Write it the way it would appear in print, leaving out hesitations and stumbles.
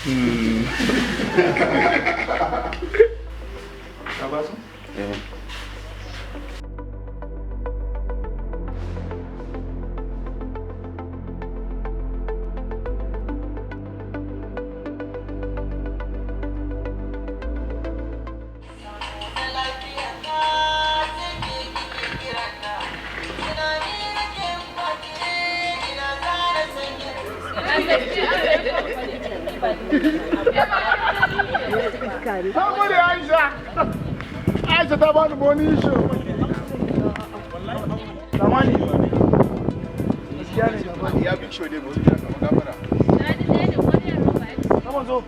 Ka ba su? Eh. Na gode, Aisha. Aisha ta bani boni shi. Zamani. Gaskiya ne. Ya big show dai, mu kamar gafara. Saman zo.